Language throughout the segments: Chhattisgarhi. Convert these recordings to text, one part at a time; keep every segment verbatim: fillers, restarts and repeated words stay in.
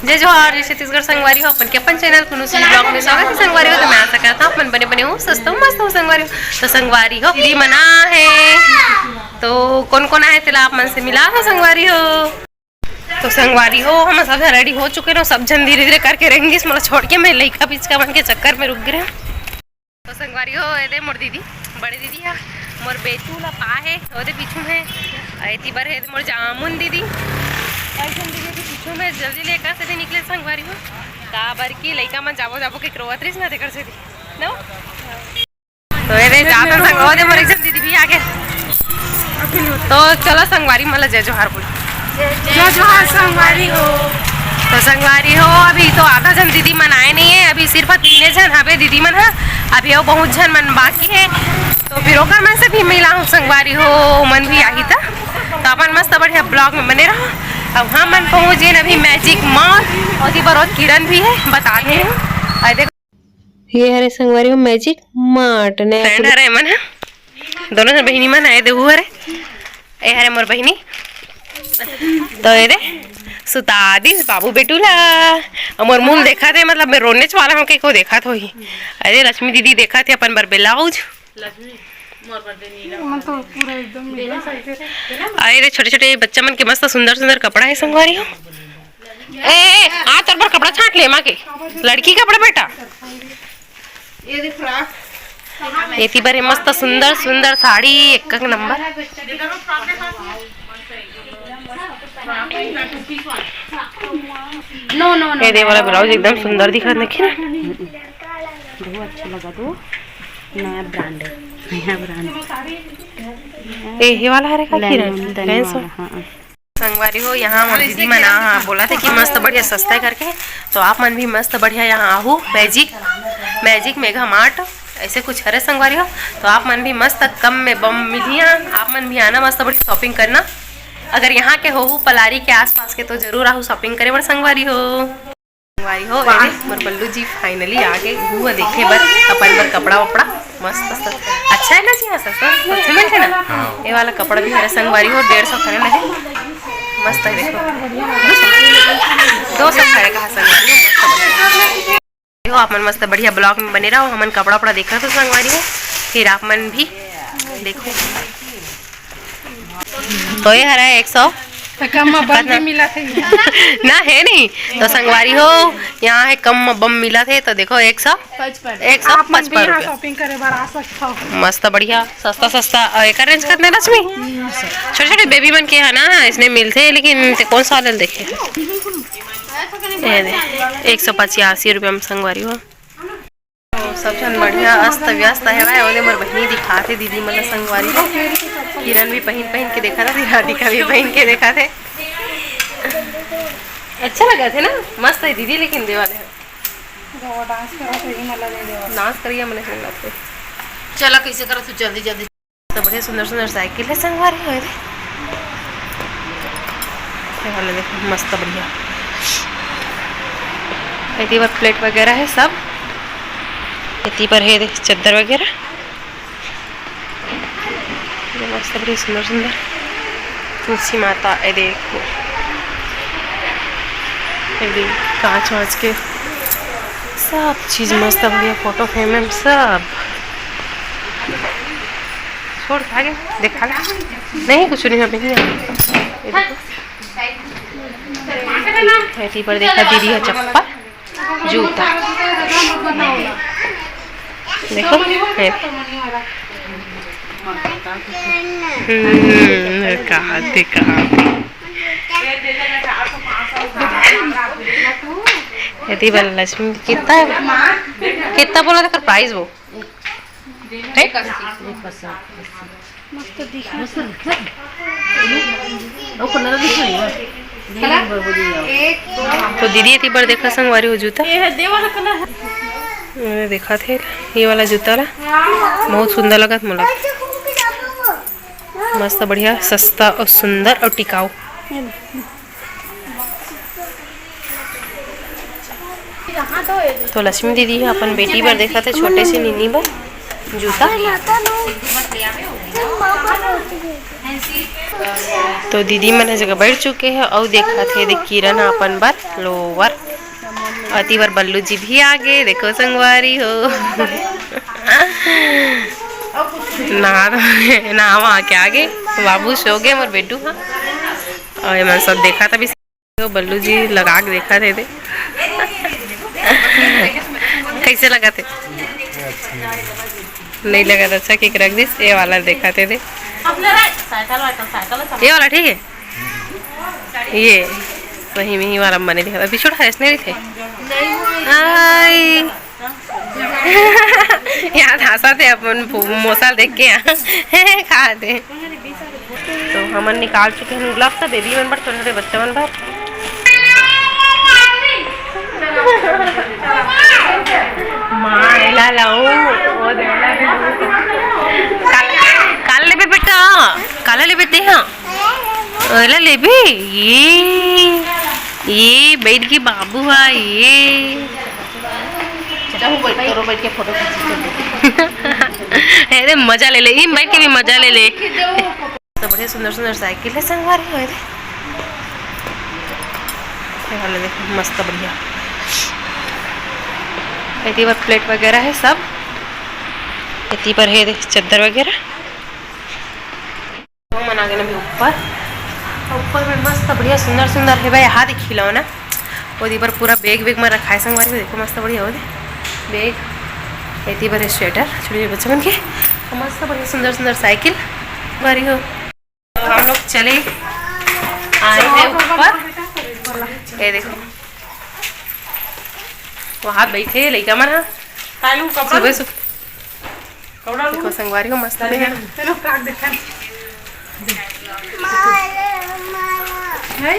जय जोहार, जय छत्तीसगढ़ संगवारी हो, अपन के अपन चैनल कुनू सी ब्लॉग में स्वागत है संगवारी हो। तो मैं आशा करता हूँ अपन बने बने हो, स्वस्थ हो, मस्त हो संगवारी हो। तो संगवारी हो, दीदी मन आ हे, तो कौन कौन आए तेला आप मन से मिला हो संगवारी हो। तो संगवारी हो, हम सब झन रेडी हो चुके रहो, सब झन धीरे धीरे करके रेंगिस मोला छोड़ के, मैं लइका पिचका मन के चक्कर में रुक गे रहे। तो संगवारी हो, एदे मोर दीदी, बड़े दीदी हा, मोर बेटू ला पा हे, ओदे पीछू में, अउ एती बर हे मोर जामुन दीदी, अउ जामुन दीदी के पीछू में जल्दी लेकर से निकले संगवारी हो, काबर कि लइका मन जाबो जाबो के रोवत रहिस ना, तेकर से दी। नो? तो एदे जात संग, ओदे मोर एक झन दीदी भी आगे। तो चलो संगवारी मन ला जय जोहार बोल। जय जोहार संगवारी हो। तो संगवारी हो, अभी तो आधा झन दीदी मन आए नहीं है, अभी सिर्फ तीने झन हवे दीदी मन ह। अभी अउ बहुत झन मन बाकी है, तो फिर ओकर मन से भी मिला हूँ संगवारी हो, मन भी आही त। तो अपन मस्त बढ़िया ब्लॉग में बने रहो। अब हम मन पहुँच गए अभी मैजिक मॉल, और जी बरोत किरण भी है, बता दे रहे हूँ। अरे देखो, ये हरे संगवारी हो मैजिक मार्ट ने फ्रेंड हरे मन ह, दोनों झन बहिनी मन आए देहू हरे। ए हरे मोर बहिनी, तो एदे सुता दिस बाबू बेटू ला। अउ मोर मुंह देखा थे, मतलब मैं रोनेच वाला हूँ कि को देखा थोही। अरे लक्ष्मी दीदी देखा थे अपन बर ब्लाउज। अरे छोटे छोटे बच्चा मन के मस्त सुंदर सुंदर कपड़ा है संगवारी हो। ए, ए, आ तोर बर कपड़ा छांट ले माँ के, लड़की कपड़ा बेटा। ये देख फ्रॉक। एती बर हे मस्त सुंदर सुंदर साड़ी, एक एक नंबर। नो नो नो। ये दे वाला ब्लाउज एकदम सुंदर दिखत, देखी ना। बहुत अच्छा लगा तो। नया ब्रांड है, नया ब्रांड। ए, ये वाला हरे का किरण? हाँ। संगवारी हो, यहाँ मोर दीदी मन आ, हाँ, बोला थे कि मस्त बढ़िया सस्ता है करके, तो आप मन भी मस्त बढ़िया यहाँ आहू, मैजिक, मैजिक मेगा मार्ट, ऐसे कुछ हरे संगवारी हो, तो आप मन भी मस्त कम में बम मिलिया, आप मन भी आना, मस्त बढ़िया शॉपिंग करना। अगर यहाँ के होहू पलारी के आसपास के, तो जरूर आहू शॉपिंग करे बर संगवारी हो। संगवारी हो, एदे मोर बल्लू जी finally आ गे हुआ देखे बर, अपन बर कपड़ा वपड़ा मस्त मस्त। अच्छा है ना जी, हाँ, सस्ता सस्ता मिलथे ना। हाँ। ये वाला कपड़ा भी हरे संगवारी हो, डेढ़ सौ करे लगे, मस्त है देखो, दो सौ करे कहा संगवारी हो, मस्त बढ़िया। देखो आप मन मस्त बढ़िया ब्लॉग में बने रहो, हमन कपड़ा वपड़ा देखा तो संगवारी हो, फिर आप मन भी देखो। तो ये हरा है एक सौ। तो कम में बम भी मिला थे। ना है नहीं। तो संगवारी हो, यहाँ है कम में बम मिला थे, तो देखो एक सौ, पचपन। एक सौ पचपन रुपया। शॉपिंग करे बर आ सकता हो। मस्त बढ़िया, सस्ता सस्ता। और एक रेंज करने लक्ष्मी, छोटे छोटे बेबी मन के है ना, इसने मिलते हैं, लेकिन ते कौन सा वाले देखे? ये दे, एक सौ पचासी रुपया में संगवारी हो। सब झन बढ़िया अस्त व्यस्त हवय। ओदे मोर बहिनी दिखाथे दीदी मन ला संगवारी हो। किरण भी पहिन पहिन के देखा थे, राधिका भी पहिन के देखा थे। अच्छा लगा थे ना, मस्त है दीदी, लेकिन देवा दे। डांस करा तो यही मला नहीं देवा। डांस करिए मन नहीं लगते। चला कैसे करा तू जल्दी जल्दी। तो बढ़िया सुंदर सुंदर साइकिल है संगवारी हो रे। ये वाला देखो मस्त बढ़िया। एती बर प्लेट वगैरह है सब। एती बर है देख चद्दर वगैरह। ये मस्त बढ़िया सुंदर सुंदर तुलसी माता, ये देखो, ये देख कांच वांच के सब चीज मस्त बढ़िया, फोटो फ्रेम में सब। छोड़, खा गया, देखा ले। नहीं, कुछ नहीं, अभी नहीं आया। ये देखो। एती पर देखा दीदी का चप्पल, जूता। देखो, ये। हम्म, कहा थे, कहा थे। एती पर लक्ष्मी, कितना, कितना बोला था प्राइस वो? ठीक? मस्त दिखा। तो दीदी एती बर देखा संगवारी हो जूता। ये है, दे वाला कलर है। मैंने देखा थे ये वाला जूता ला, बहुत सुंदर लगा मोला। मस्त बढ़िया, सस्ता और सुंदर और टिकाऊ। तो लक्ष्मी दीदी ह अपन बेटी बर देखत हे, छोटे से नीनी बर जूता। तो दीदी मन ह जगह बैठ चुके हे अउ देखत हे, देख किरण ह अपन बर लोवर, अति बर बल्लू जी भी आगे, देखो संगवारी हो। नहा नहावा के आगे बाबू सो गे मोर बेटू ह। अउ एमन सब देखत अभी। तो बल्लू जी लगा के देखत हे दे। कैसे लगत हे? नहीं लगत अच्छा, के रख दिस। ये वाला देखत हे दे। ये वाला ठीक है। ये सही में ही वाला मने दिखा। अभी छोटा है, इसने नहीं थे। आई। यार हंसा थे अपन फु-, मोसा ल देख के यहाँ। खा दे। तो हमन निकाल चुके हैं ग्लव्स, तो बेबी मन बर, छोटे छोटे बच्चा मन बर। माँ, एला लाऊं, वो दे। काल, काल लेबे बेटा, काला लेबे ते, हाँ। एला लेबे? ये, ये बैठ के बाबू हा, ये। जाओ, बैठ करो, बैठ के फोटो खींचो। अरे मजा ले ले, इम बैठ के भी मजा ले ले। तो बढ़िया सुंदर सुंदर साइकिल है संगवारी हो रे। ये वाला देखो, मस्त बढ़िया। एती बर प्लेट वगैरह है सब। एती बर है देख, चद्दर वगैरह। हमन आ गेन अभी ऊपर। ऊपर में मस्त बढ़िया सुंदर सुंदर हे भाई, यहाँ देख खिलौना। ओदी बर पूरा बैग वैग में रखाए संगवारी हो, देखो मस्त बढ़िया हो दे बैग। एती बर स्वेटर छोटे बच्चा मन के, मस्त बढ़िया सुंदर सुंदर साइकिल संगवारी हो। हम लोग चले आए हैं ऊपर, ये देखो वहाँ बैठे लइका मन ह। सुबह सुबह कपड़ा देखो संगवारी हो, मस्त में है। चलो फ्रॉक देखा। है?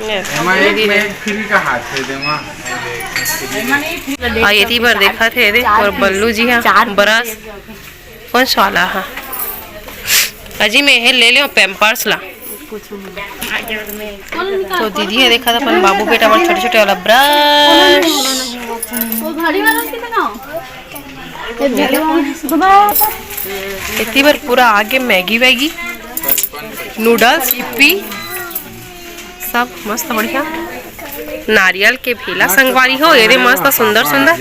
ये एमा एक में एक फ्री का हाथ है, देमा। आ, ये ती बार देखा थे दे, और बल्लू जी हाँ, ब्रश। कौन सा वाला हा? अजी, मैं हे ले ले पैम्पर्स ला। तो दीदी हे देखा था अपन बाबू बेटा बर छोटे छोटे वाला ब्रश। वो भारी वाला कितना? इतनी बार पूरा आगे मैगी वैगी, नूडल्स, इप्पी, सब मस्त बढ़िया। नारियल के भेला संगवारी हो, ये दे मस्त सुंदर सुंदर।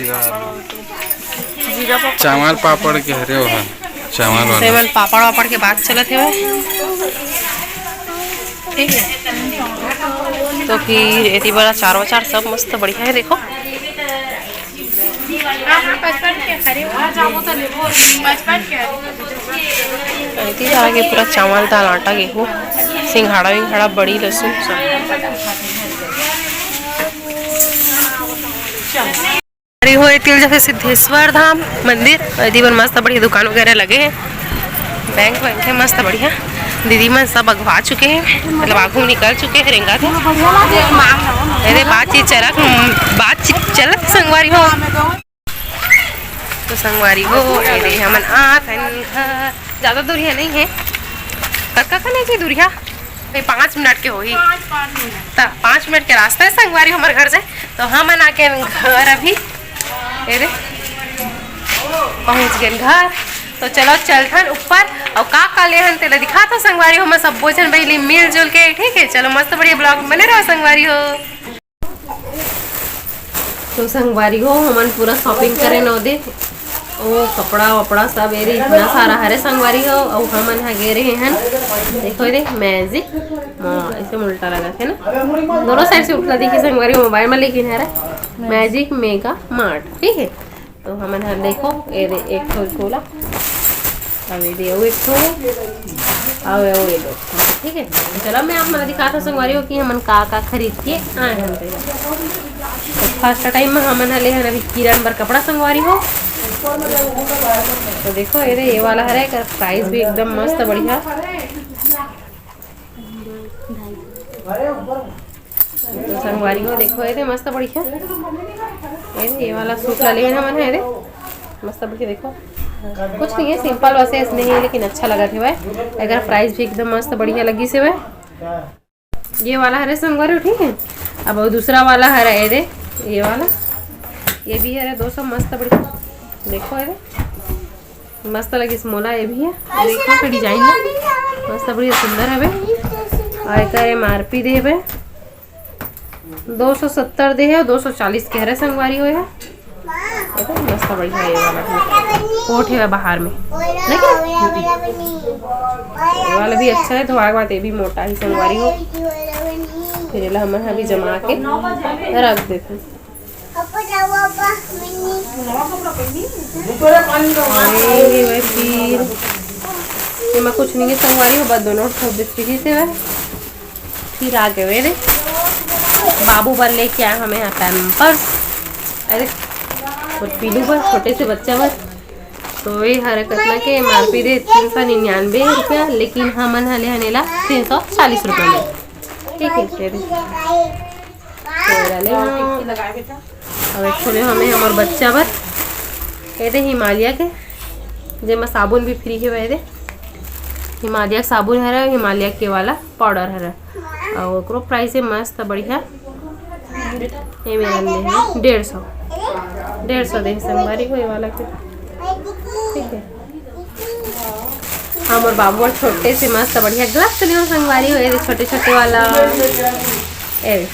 चावल पापड़ के हरे हो, चावल वाला। सेवन पापड़ वापड़ के बात चलत हे, ठीक है। तो फिर एती बड़ा चार वाचार सब मस्त बढ़िया है, देखो। एती सारा के पूरा चावल, दाल, आटा, गेहूँ, सिंघाड़ा विंघाड़ा, बड़ी, लहसुन सब। अरे हो, एती जैसे सिद्धेश्वर धाम मंदिर, एती बर मस्त बढ़िया दुकान वगैरह लगे हैं, बैंक वैंक है मस्त बढ़िया। दीदी मन सब अगवा चुके हैं, मतलब आगू निकल चुके हैं, रेंगा थे। अरे बातचीत चलत, बातचीत चलत संगवारी हो। तो संगवारी हो, ये दे हमन आत हन घर। ज्यादा दूरिया नहीं है। कतका का नहीं जी दूरिया? भाई, पाँच मिनट के होही। पाँच, पाँच मिनट। त पाँच मिनट के रास्ता है संगवारी हमर घर से। तो हमन आके घर अभी, ये दे, पहुँच गए घर। तो चलो चलथन ऊपर, और का का ले हन तेला दिखा तो संगवारी हो, हमन सब्बो झन बहिली मिलजुल के, ठीक है। चलो मस्त बढ़िया ब्लॉग बने रहो संगवारी हो। तो संगवारी हो, हमन पूरा शॉपिंग करे न दे, ओ कपड़ा वपड़ा सब एरे इतना सारा हरे संगवारी हो। अउ हमन ह गे रहे हन, देखो रे मैजिक, हाँ, ऐसे उल्टा लगा थे ना, दोनों साइड से उल्टा दिखे संगवारी हो। मोबाइल में लेकिन हरे मैजिक मेगा मार्ट, ठीक है। तो हमन ह देखो, ये दे एक ठो झोला, अउ ये दे अउ एक ठो, अउ ये दो, ठीक है। चलो मैं आप मन दिखात हूँ संगवारी हो कि हमन का का खरीद के आए हन तेला। तो फर्स्ट टाइम में हमन ह ले हन अभी किरण बर कपड़ा संगवारी हो। तो देखो ये दे, ये वाला हरे, एकर प्राइस भी एकदम मस्त बढ़िया। तो संगवारी हो, देखो, ये दे मस्त बढ़िया। ये दे, ये वाला सूट ला लिए हमन ह, ये दे मस्त बढ़िया। देखो, कुछ नहीं है, सिंपल वैसे ऐसे नहीं है, लेकिन अच्छा लगा थे भाई। एकर प्राइस भी एकदम मस्त बढ़िया लगी से भाई। ये वाला हरे संगवारी हो, ठीक है। अब वो दूसरा वाला हरे, ये दे, ये वाला, ये भी हरे दोस्तों, मस्त बढ़िया। देखो, ये दे। मस्त लगिस मोला ये भी हे। देखो के डिजाइन हे, मस्त बढ़िया सुंदर हवे। अउ एकर एमआरपी देबे दो सौ सत्तर दे हे, दो सौ चालीस कह रहे संगवारी हो। ये देखो, मस्त बढ़िया ये वाला भी। कोट हे बाहर में, देख रहे? ये वाला भी अच्छा हे, धोआ के बाद ये भी मोटा ही संगवारी हो। फिर एला हमन अभी जमा के रख देते। अरे, ये भाई फिर एमा कुछ नहीं हे संगवारी हो, बस दोनों ठो बिस्किट ही से भाई। फिर आ गए रे, बाबू बर लेके आए हमें यहाँ पैम्पर्स। अरे, और पीलू बर, छोटे से बच्चा बर। तो ये हर कतना के एमआरपी दे तीन सौ निन्यानवे रुपया, लेकिन हमन ह ले हन एला तीन सौ चालीस रुपया में। ठीक है, ये दे। तो ये वाले हाँ। अब एक ठो ले हमें हमर बच्चा बर, ये दे हिमालय के, जेमा साबुन भी फ्री हे। ये दे हिमालय के साबुन हरे, हिमालय के वाला पाउडर हरे, अउ ओकरो प्राइस हे मस्त बढ़िया। ये मेरा ले हे डेढ़ सौ, डेढ़ सौ दे संगवारी हो ये वाला के। ठीक है, हमर बाबू बर छोटे से मस्त बढ़िया ग्लव्स लियो संगवारी हो, ये छोटे छोटे वाला, ए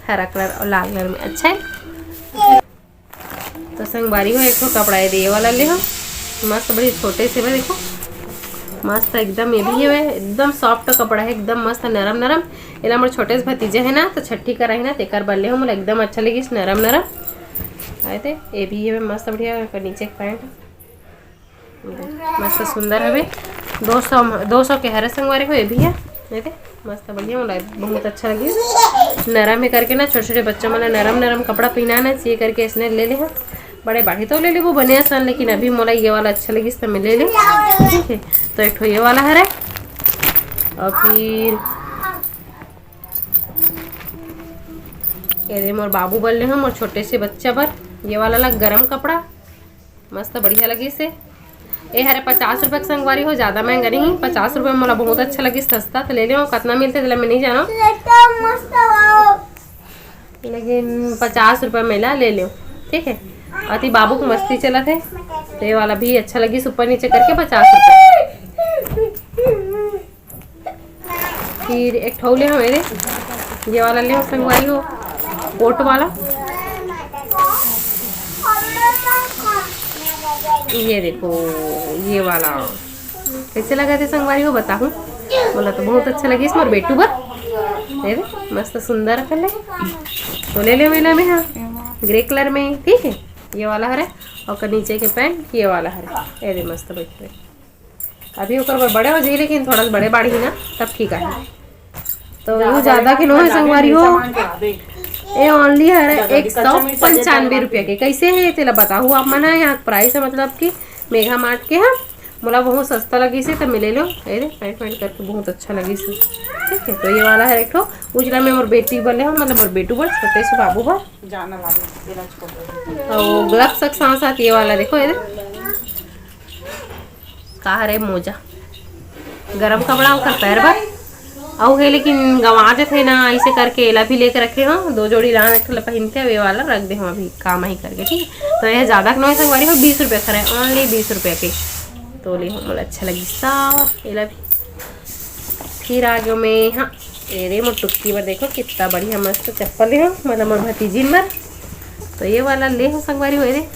हरा कलर और लाल कलर में अच्छा है। तो संगवारी हो, एक ठो कपड़ा ये दे, ये वाला ले हो, मस्त बड़ी छोटे से में देखो, मस्त एकदम, ये भी है एकदम सॉफ्ट कपड़ा है, एकदम मस्त नरम नरम। एला मोर छोटे से भतीजा है ना, तो छठी करा है ना, तेकर बर ले हो, मोला एकदम अच्छा लगिस, नरम नरम। आए थे, ये भी है मस्त बढ़िया, एकर नीचे के पैंट मस्त सुंदर हवे। दो सौ, दो सौ के हरे संगवारी हो, ये भी है। देखे, मस्त बढ़िया, मोला बहुत अच्छा लगिस। नरम है करके ना, छोटे छोटे बच्चा मन ला नरम नरम कपड़ा पहनाना चाहिए करके इसने ले ले हन। बड़े बाढ़ी तो ले लेबो बने असन, लेकिन अभी मोला ये वाला अच्छा लगिस तो मैं ले ले। ठीक है, तो एक ठो ये वाला हरे, और फिर ये दे मोर बाबू बर ले हन, मोर छोटे से बच्चा बर ये वाला ला गरम कपड़ा। मस्त बढ़िया लगिस हे। ए हरे पचास रुपया के संगवारी हो, ज्यादा महंगा नहीं, पचास रुपया में मोला बहुत अच्छा लगिस, सस्ता। तो ले लेव, कतना मिलथे तेला मैं नहीं जानव, लेकिन पचास रुपया में ला ले लेव। ठीक है, अति बाबू के मस्ती चलत हे। तो ये वाला भी अच्छा लगिस, ऊपर नीचे करके पचास रुपया। फिर एक ठो ले हवे रे, ये वाला ले हो संगवारी हो, कोट वाला। ये देखो, ये वाला कैसे लगथे संगवारी हो, बताहू। मोला तो बहुत अच्छा लगिस मोर बेटू बर। ये दे, मस्त सुंदर कलर। तो ले ले मेला में, हाँ, ग्रे कलर में, ठीक है। ये वाला हरे, और नीचे के पैंट ये वाला हरे। ये दे, मस्त बैठ रहे। अभी ओकर बर बड़े हो जाही, लेकिन थोड़ा सा बड़े बाढ़ही ना, तब ठीक आहे। तो वो ज्यादा के नोहे संगवारी हो, ये only हरे एक सौ पंचानवे रुपया के। कैसे है तेला बताहू आप मन ह। यहाँ प्राइस है मतलब कि मेगा मार्ट के ह, मोला बहुत सस्ता लगिस हे, त मैं ले लेव। ए दे, पैंट पैंट करके बहुत अच्छा लगिस हे। ठीक है, तो ये वाला है एक ठो उजला में मोर बेटी बर ले हन, मतलब मोर बेटू बर, छोटे से बाबू बर। जाना लागे, इलाज कर दो। तो ग्लव्स के साथ साथ ये वाला देखो, ये दे। का हरे मोजा, गरम कपड़ा ओकर पैर बर। अउ हे लेकिन गंवा देथे ना, ऐसे करके एला भी लेके रखे हो। दो जोड़ी लान, एक ठो ला पहिनथे, ये वाला रख दे हो अभी काम ही करके, ठीक है। तो ये ज्यादा के नोहे संगवारी हो, बीस रुपया के हरे, only बीस रुपया के। तो ले हो, मोला अच्छा लगिस सा एला भी। फिर आ गयो मैं, हाँ, ए रे मोर टुक्की बर देखो, कितना बढ़िया मस्त चप्पल ले हो, मतलब मोर भतीजिन बर। तो ये वाला ले हो संगवारी हो, ए रे,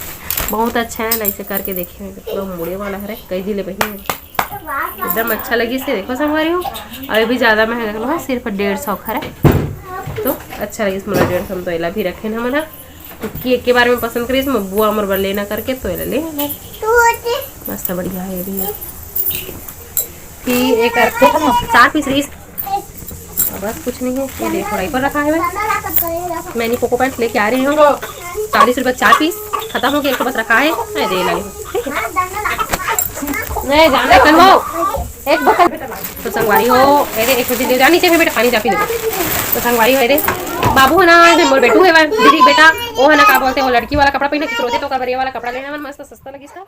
बहुत अच्छा है, ऐसे करके देखे हो, पूरा मुड़े वाला हरे, कई दिन ले पहिने हरे। एकदम अच्छा लगिस हे, देखो संगवारी हो। अउ ये भी ज्यादा महंगा नोहे, सिर्फ डेढ़ सौ के हरे। तो अच्छा लगिस मोला डेढ़ सौ में, तो एला भी रखे न हमन ह। टुक्की एक के बारे में पसंद करिस, मोर बुआ मोर बर लेना करके, तो एला ले हमन। मस्त बढ़िया है ये भी। फिर एक चार पीस रहिस। बस कुछ नहीं है, ये देखो, diaper रखा है। मैं मैंने कोको पैंट लेके आ रही हूँ, चालीस रुपये चार पीस, खत्म हो गया, एक तो बस रखा है, मैं दे लाई हूँ, ठीक है। नहीं, जाना है, कल वो एक बोतल। तो संगवारी हो, अरे एक बजे ले जा, नीचे में बेटा पानी जा पी ले। तो संगवारी हो, अरे बाबू है ना, जे मोर बेटू है, दीदी बेटा, वो है ना, का बोलते हैं, वो लड़की वाला कपड़ा पहने, किस रोते तो कबर ये वाला कपड़ा लेना, मन मस्त सस्ता लगिस था।